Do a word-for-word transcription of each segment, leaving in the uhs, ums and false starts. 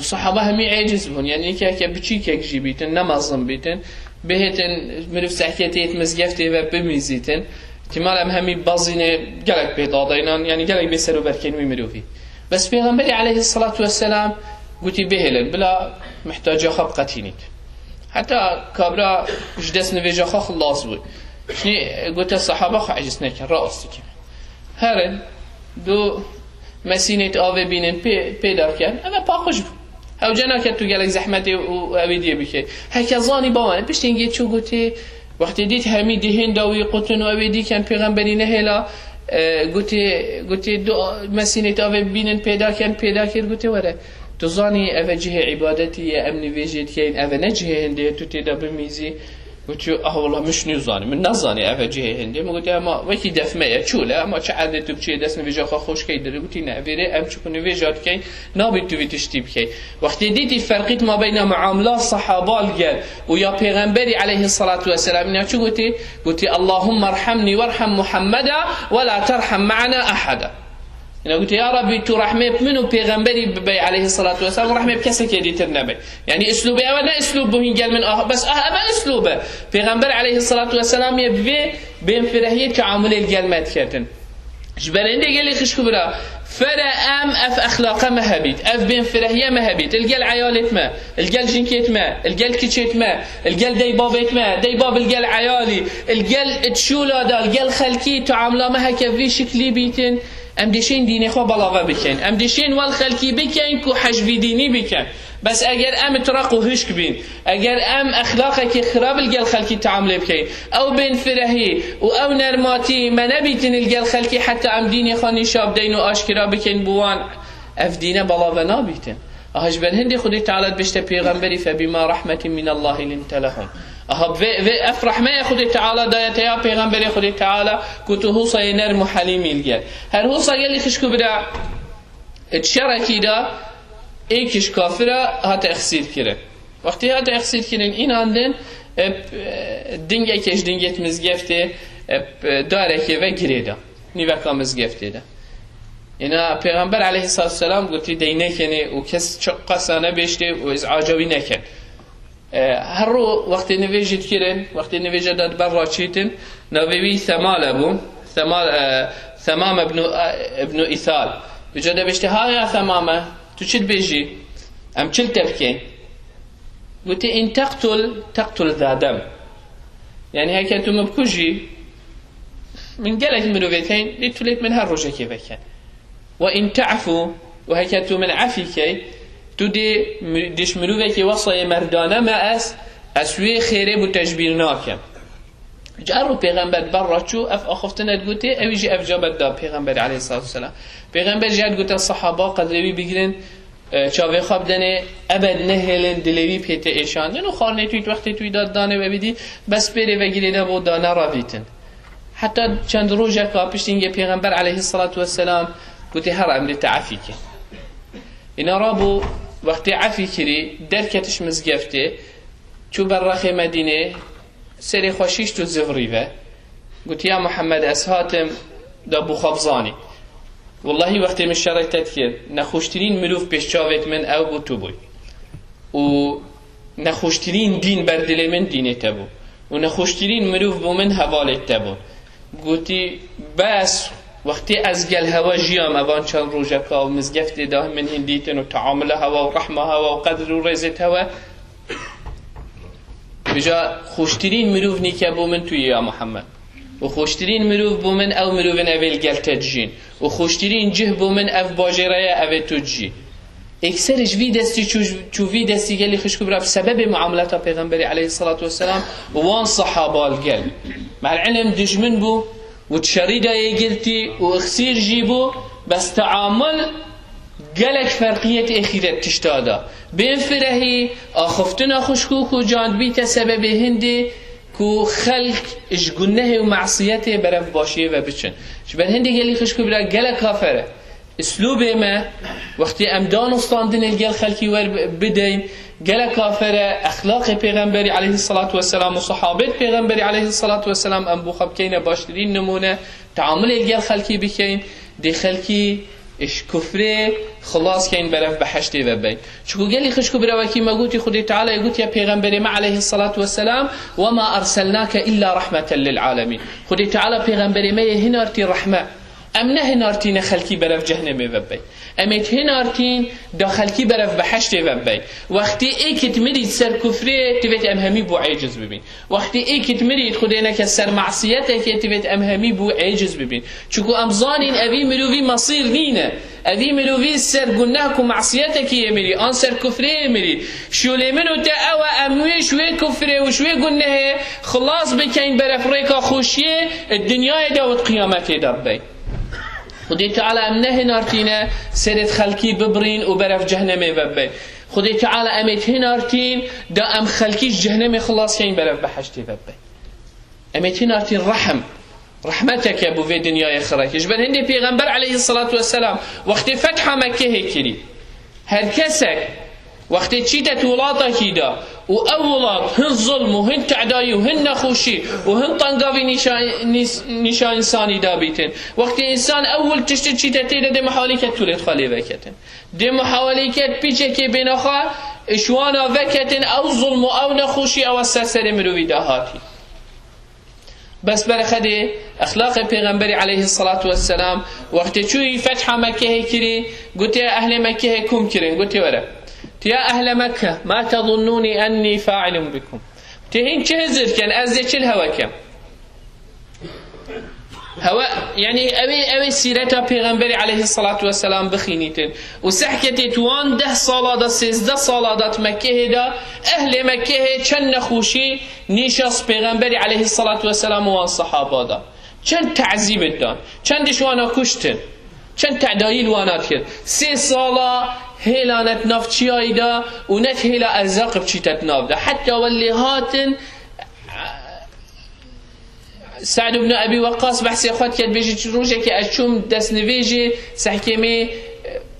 Sahaba hemî êciz bûn, yanî yekeke biçîkek jî bîtin, ne mezin bîtin, bihêtin, mirov sehketê yêt mizgeftê ve bimîzîtin. Îhtîmal em hemî bezînê gelek pê dadeynan, yanî gelek bê ser û berkên wî mirovî. Bes Pêxemberî aleyhisselatu vesselam gotî, bihêlin, bila mihtaca xwe biqetînît. Heta kabra ji dest nivêja xwe xilas bû. Şinî gote sahaba xwe eciz nekin, rastikin. Herin, du mesînêt avê bînin pê, pêda ken, eve paqij bû. Hewce nake tu gelek zehmetê û evê diyê bikey. Heke zanî bawane, piştî hingê çû gotê, wextê dît hemî dihên da wî qutin û evê dîken pêxemberî nehêla, e, gotê, gotê du mesînêt avê bînin pêda ken, pêda kir, gotê were. Tu zanî eve cihê îbadetî ye, em nivêjê dikeyin, eve ne cihê hindê ye, tu têda bimîzî. Gotî, ah wela min şinî zanî, min nezanî eve cihê hindê. Min gotî, ema wekî def me ye, çûl e, ema çi erdê tu biçiyê dest nivêja xwe xweş key dirê. Gotî, ne, vêrê em çiku nivêja dikey, nabî tu vî tiştî bikey. Wextê dîtî ferqît ma beyna muamela sahaba li gel û ya Pêxemberî aleyhisselatu vesselam, îna çi gotî? Gotî, Allahumma rhamnî werham Muhammeda ve la terham me'ana ahada. Yine gote, ya Rabbi, tu rehmê bi min û pêxemberî bibey aleyhisselatu vesselam, rehmê bi kesekê dîtir nebey. Yani îslûbê ewe ne îslûb bû hîn gel min ah, bes ah, ev îslûb e. Pêxember aleyhisselatu vesselam yê bi vê bênfirehiyê teamulê li gel me diketin. Ji ber hindê gelî xişk û bira, fere em ev exlaqe me hebît, ev bênfirehiye me hebît, li gel eyalêt me, li gel jinkêt me, li gel kiçêt me, li gel deybabêt me, deybab li gel eyalî, li gel tişûla da, li gel xelkî teamula me heke vî şiklî bîtin. Em dişên dînê xwe balave bikin. Em dişên wel xelkî bikin ku hejvî dînî bikin. Bes eger em tireq û hişk bîn, eger em exlaqekî xirab li gel xelkî teamulê bikeyin, ew bênfirehî û ew nermatî me nebîtin li gel xelkî heta em dînê xwe nîşa bideyin û aşkira bikin bi wan, ev dîne balave nabîtin. Aha ji ber hindê Xwedê Teala dibêjte pêxemberî, febîma rehmetî minallahî linte lehum. Aha vê, vê ev rehmeye Xwedê Teala daye te ya pêxemberê Xwedê Teala ku tu hûsayê nerm û helîmî li gel. Her hûsa gelî xişk û bira, di şerekî de êkiş kafira hate exsîr kirin. Wextê hate exsîr kirin, înandin, e, e, dingekê ji dingêt mizgeftê, e, darekê ve girê de. Nîveka mizgeftê de. Îna Pêxember aleyhisselatu vesselam gotî, dey nekenê û kes çi qesa nebêjtê û îz'aca wî neken. E, her ro wextê nivêjî dikirin, wextê nivêje de diber raçîtin, navê wî Themale bû. Themal, e, Themame ibnu, e, ibnu Îthal. Vêca de bêjtê, ha ya Themame, tu çi dibêjî? Em çi li te bikeyn? Gotî, in teqtul, teqtul za dem. Yani heke tu min bikujî, min gelek mirovê tên, lê tu lê min her rojekê veken. Ve in te'fu, û heke tu min efî key, tu dê mi-, diş mirovekê wesayê merdane me ez, ez wê xêrê bû tecbîr nakem. Car û pêxember ber re çû, ev axiftin et gotê, ew jî ev cabet da pêxember aleyhissalatu vesselam. Pêxember jî et gote sahaba qedrê wî bigirin, e, çavê xwe bidenê, ebed nehêlin dilê wî pê tê êşandin û xwarinê tûyt wextê tûyt da danê we bidî, bes pêrê vegirê de bo da nerevîtin. Heta çend rojeka piştî hingê pêxember aleyhissalatu vesselam gotê, her em dê te efî ke. Îna rabû, wextê efî kirî, derketiş mizgeftê, çû ber rexê Medînê, serê xwe şîşt û zivirî ve. Gotî, ya Muhammed, ez hatim da bo xwe bizanî. Wellahî wextê min şerê te dikir, nexweştirîn mirov pêş çavêt min ew bû tu bûy. Û nexweştirîn dîn ber dilê min dînê te bû. Û nexweştirîn mirov bo min hevalêt te bûn. Gotî, bes wextê ez gel hewe jiyam, evan çend rojeka û mizgeftê de min hîn dîtin û teamula hewe û rehma hewe û qedr û rêzêt hewe, Vêca xweştirîn mirov nîke bo min tu yî ya Muhammed. Û xweştirîn mirov bo min ew mirovin ev ê li gel te dijîn. Û xweştirîn cih bo min ev bajêre ye ev ê tu dijî. Êkser ji vî destî çû, çû vî destî gelî xişk û bira bi sebebê muamelata Pêxemberê aleyhissalatu vesselam û wan sahaba li gel. Mel ilim dijmin bû û di şerî de yê girtî û ixsîr jî bû, bes teamul gelek ferqiyet êxîret tişta da. Bên firehî, axiftina xuşkûk û can bîte sebebê hindê ku xelk ji gunehê û mesiyetê berev başiyê ve biçin. Ji ber hindê gelî xişk û bira gelek kafere. Îslûbê me, wextê em danûstandinê li gel xelkî wer bi-, bideyn, gelek kafere, exlaqê Pêxemberî aleyhissalatu vesselam û sahabêt Pêxemberî aleyhissalatu vesselam em bo xwe bikeyne baştirîn nimûne, teamulê li gel xelkî bikeyn, dê xelkî Ji kufrê xilas keyn berev beheştê ve beyn. Çiku gelî xişk û bira wekî me gotî, Xwedê Teala yê gotiye pêxemberê me aleyhisselatu vesselam, "Ve ma erselnake illa rahmeten lil alemin." Xwedê Teala pêxemberê me yê hinartî rehme. Em ne hinartîne xelkî berev cehnnemê ve beyn. Em ê hinartîn da xelkî berev beheştê ve beyn. Wextê êkit mirît ser kufrê, divêt em hemî bû êciz bibîn. Wextê êkit mirît, Xwedê neke, ser masiyetekê, divêt em hemî bû êciz bibîn. Çiku em zanîn evî mirovî mesîr nîne. Evî mirovî ser guneh ku masiyetekî yê mirî, an ser kufrê yê mirî. Şolê min û te ew e, em wê ji wê kufrê û ji wê gunehê xilas bikeyn berev rêka xweşiyê, di dinyayê de û di qiyametê de bibeyn. Xwedê Teala em nehinartîne serê xelkî bibirîn û berev cehnnemê ve bibeyn. Xwedê Teala em ê hinartîn da em xelkî ji cehnnemê xilas keyn berev beheştê ve bibeyn. Em ê hinartîn rehm. Rehmeteke bo vê dinyayê xirek. Ji ber hindê Pêxember aleyhisselatu vesselam wextê fetha Mekkehê kirî. Her kesek wextê çîtet welatekî de û ew welat hin zulm û hin tedayî û hin nexweşî û hin tengavî nîşa-, nîs-, nîşa însanî dabîtin. Wextê însan ew wil tiştin çîte tê de, dê muhawelî ket tûlê xwe lê veketin. Dê muhawelî ket pîçekê bêne xwe ji wana veketin, ew zulm û ew nexweşî ew ser serê mirovî de hatî. Bes berxedê exlaqê Pêxemberî aleyhisselatu vesselam, wextê çûyî fetha Mekkehê kirî, gotê ehlê Mekkehê kom kirin, gotê were. Tê ya ehle Mekke, ma tezunnûnî ennî failun bikum. Tê hîn çi hizir ken, ez dê çi li hewe kem? Hewe, yanî ew ê, ew ê sîreta Pêxemberî aleyhisselatu vesselam bixînîtin. Û sehketê tu wan deh sala da, sêzdeh sala da di Mekkehê de, ehlê Mekkehê çend nexweşî nîşast Pêxemberî aleyhisselatu vesselam û wan sehaba da. Çend tezîbit dan. Çend ji wana kuştin. Çend tedayî li wana dikir. Sê sala hêla net nav çiyayî da û net hêla erzaq biçîte di nav de. Heta welê hatin Sa'd ibn Ebî Weqqas behsê xwe dike, dibêje, çi rojekê ez çûm destnivêjê, sehkê me,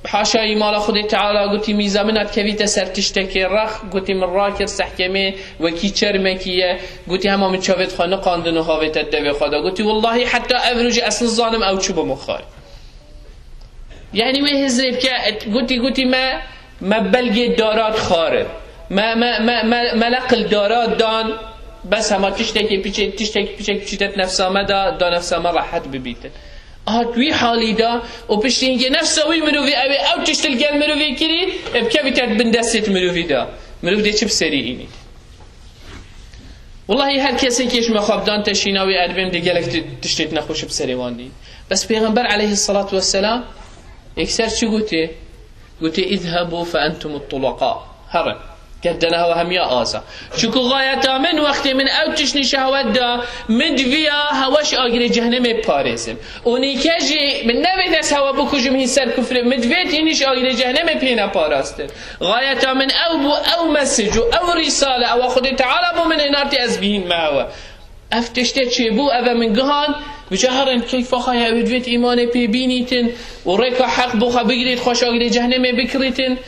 haşayî mala Xwedê Teala, gotî, mîza min a dikevîte ser tiştekê rex, gotî, min rakir, sehkê me wekî çermekî ye, gotî, hema min çavêt xwe niqandin û havête devê xwe de. Gotî, wellahî heta ev rojê ez nizanim ew çi bo min xwar. Yanî wê hizrê bike, et-, gotî, gotî me, me belgê dara dixwarin. Me, me, me, me, me leqil dara dan, bes hema tiştekî piçek, tiştekî piçek piçîte nefsa me da, da nefsa me rehet bibîtin. Aha, tu wî halî da, û piştî hingê nefsa wî mirovî, ew ê ew tişt li gel mirovî kirî, ê bikevîte bin destê mirovî da. Mirov dê çi bi serî înî? Wellahî her kesekê ji me xwe bidan teşîna wê erbêm dê gelek ti-, tiştê nexweş bi serê wan dî. Bes Pêxember aleyhisselatu vesselam yekser çi gotê? Gotê, "İzhebu fe entumut tulaqa." Herin. Gerdene hewa hemiya aza. Çuku gayeta min wextê min ew tişt nîşe hewe da, min diviya hewa ji agirê cehnemê parêzim. Û nîke jî min nevê dest hewa bikujim hîn ser kufrê, min divêt hîn ji agirê cehnemê pê neparastin. Gayeta min ew bû, ew mesij û ew rîsale, ewa Xwedê Teala bo min hinartî ez bihînme hewe. Ev tiştê çêbû, ev e min gihan, bicaherin keyfa xwe ya wê divêt îmanê pê bînîtin û rêka heq bo xwe bigirît, xwe ji agirê cehnemê bikirîtin.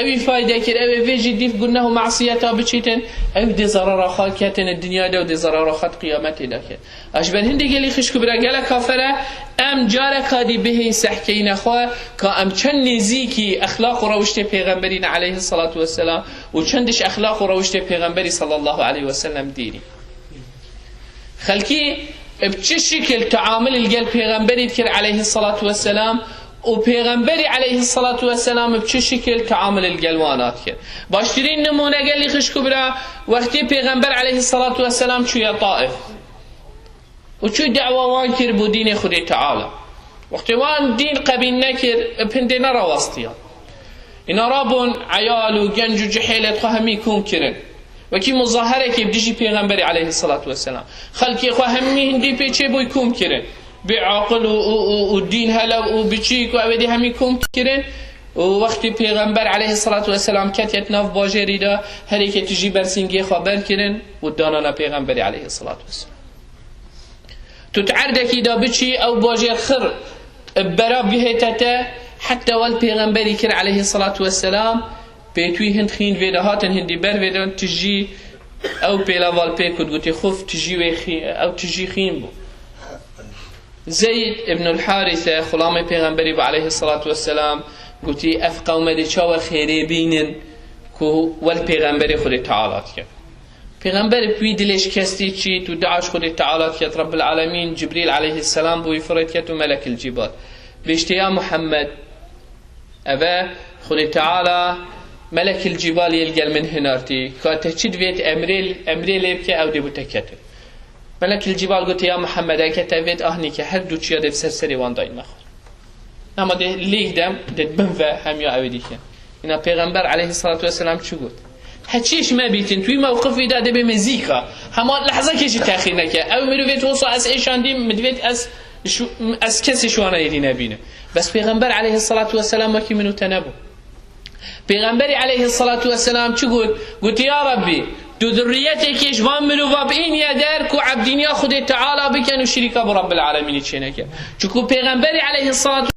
Ew î fayde kir, ew ê vê jî dîf guneh û masiyeta biçîtin. Ew dê zerara xwe ketin dinyayê de û dê zerara xwe di qiyametê de ket. Ji ber hindê gelî xişk û bira gelek kafir e, em careka dî bihên sehkeyîne xwe, ka em çend nêzîkî exlaq û rewiştê Pêxemberî ne aleyhisselatu vesselam û çend ji exlaq û rewiştê Pêxemberî sallallahu aleyhi ve sellem dîrî. Xelkî bi çi şikil teamul li gel Pêxemberî dikir aleyhisselatu vesselam û Pêxemberî aleyhisselatu vesselam bi çi şikil teamul li gel wana dikir? Baştirîn nimûne gelî xişk û bira, wextê Pêxember aleyhisselatu vesselam çûye Taif. Û çû da'wa wan kir bo dînê Xwedê Teala. Wextê wan dîn qebîl nekir, bi hindê nerawestiyan. Îna rabûn eyal û genc û cihêlê xwe hemî kom kirin. Wekî muzaherekê bi dijî Pêxemberê aleyhisselatu vesselam. Xelkê xwe hemî hindî pê çêbûy kom kirin. Bê aqil û, û, û, û dîn helew û biçîk û ew ê dî hemî kom kirin. Û wextê Pêxember aleyhisselatu vesselam ketiye di nav bajêrî de, herêkê tijî bersîngê xwe berkirin û danana Pêxemberê aleyhisselatu vesselam. Tu di erdekî de biçî, ew bajêr xir bi bera bihête te, heta wel Pêxemberî kir aleyhisselatu vesselam, pêtwî hind xîn vê de hatin, hindî ber vê de, tijî ew pêlaval pê kut, gotî, "Xuf, tijî wê xî-, ew tijî xîn bû." Zeyd ibnul Harise, xulamê Pêxemberî bi aleyhissalatu vesselam, gotî, ev qewme dê çawa xêrê bînin ku wel Pêxemberê Xwedê Teala dikin. Pêxember bi wî dilê şikestî çît û dua ji Xwedê Teala diket, Rabbil Alemîn Cibrîl aleyhisselam bo wî firê diket û Melekil Cîbal. Bêjtê, ya Muhammed, eve Xwedê Teala Melekil Cîbal yê li gel min hinartî, ka te çi divêt emrê, emrê lê bike, ew dê bo te ketin. Melekil Cîbal gotê, ya Muhammed, eke te vêt ahnî ke her du çiya dê bi ser serê wan dayî me xwe. Ama dê lêk dem dê bin ve hem ya ew ê dîkin. Îna Pêxember aleyhissalatu vesselam çi got? Heçî ji me bîtin, tu wî mewqifî de dê bê me zîka. Hema lehzekê jî texîr neke. Ew mirovê tu wisa ez êşandîm, mi divêt ez, şu, ez kesê ji wana êdî nebînim. Bes Pêxember aleyhissalatu vesselam wekî min û te nebû. Pêxemberî aleyhissalatu vesselam çi got? Gotî, ya Rabbî, tu zurriyetekê ji van mirova biîniye der ku ebdîniya Xwedê Teala bikin û şirîka bi Rabbil Alemînî çêneke. Çunku Pêxemberî aleyhissalatu